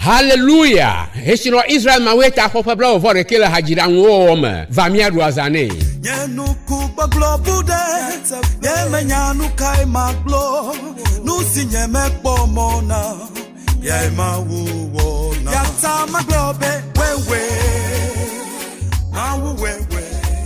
Haleluya! Hesinɔ Israel Mawue ta xɔ ƒe blaeve vɔ ɖekɛ le hadziɖaŋuwo wɔwɔ me. Va míaɖu azã nɛ. Nye nuku gbɔgblɔ bu ɖe, nye menya nu kae magblɔ, nu si nye mekpɔ mɔ na, yae Mawu wɔna. Ya ta magblɔ be wɛwɛ, Mawu wɛwɛ.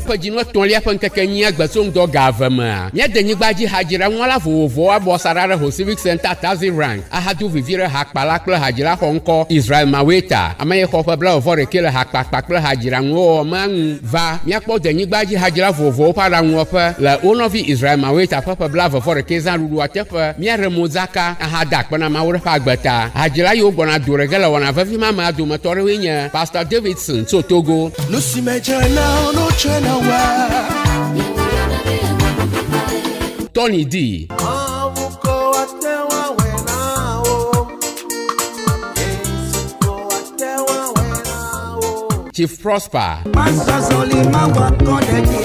Ƒe dzinu etɔ̃lia ƒe ŋkeke enyia gbe tso ŋdɔ ga eve mea, míade nyigba dzi hadziɖaŋuwɔla vovovowo abɔ asaɖa ɖe Ho Civic Centre, Tazi Rank, ahado vivi ɖe hakpala kple hadzila xɔŋkɔ Israel Maweta, ame yi xɔ ƒe blaeve vɔ ɖekɛ le hakpakpa kple hadziɖaŋuwo wɔwɔ mea ŋu. Va míakpɔ denyigba dzi hadzila vovovowo ƒe aɖaŋuwɔƒe le wo nɔvi Israel Maweta ƒe ƒe blaeve vɔ ɖekɛ zãɖuɖua teƒe. Míaɖe modzaka ahada akpe na Mawu ɖe eƒe agbe ta. Hadzila yiwo gbɔna do ɖe ge le wɔna vevi ma mea dometɔ aɖewoe nye Pastor Davidson tso Togo, Nu si medze na wo no tsɔe na woa. Tony D. Mawu ko ate ŋu awɔe na wo. Yesu ko ate ŋu awɔe na wo. Chief Prosper. Masɔsɔli mawɔ kɔ ɖe dzi.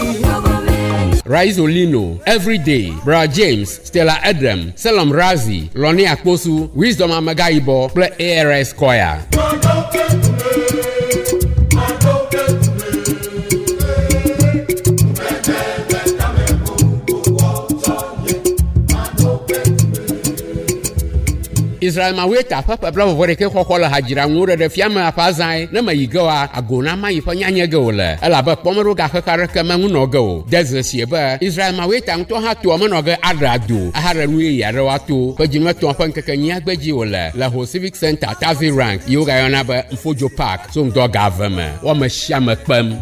Raizo Lino, Everyday, Bra James, Stella Edem, Selom Razi, Lonnie Akposu, Wisdom Amegayibɔ kple ARS Choir. Israel Maweta ƒe ƒe blaeve vɔ ɖekɛ xɔxɔ le hadziɖaŋuwo ɖeɖe fia me ƒe azãe ne meyi ge oa, ago na mayi ƒe nyanye ge wòle elabe kpɔmeɖo gaxexe aɖeke meŋu nɔ ge o. De dzesie be Israel Maweta ŋutɔ hã toa menɔ ge aɖe ado ahaɖe nu yeye aɖewo ato. Ƒe dzinu etɔ̃ ƒe ŋkeke enyia gbe dzi wòle le Ho Civic Centre, Tazi Rank yi wogayɔna be Mfodzo Park tso ŋdɔ ga eve me. Wo ame sia ame kpem.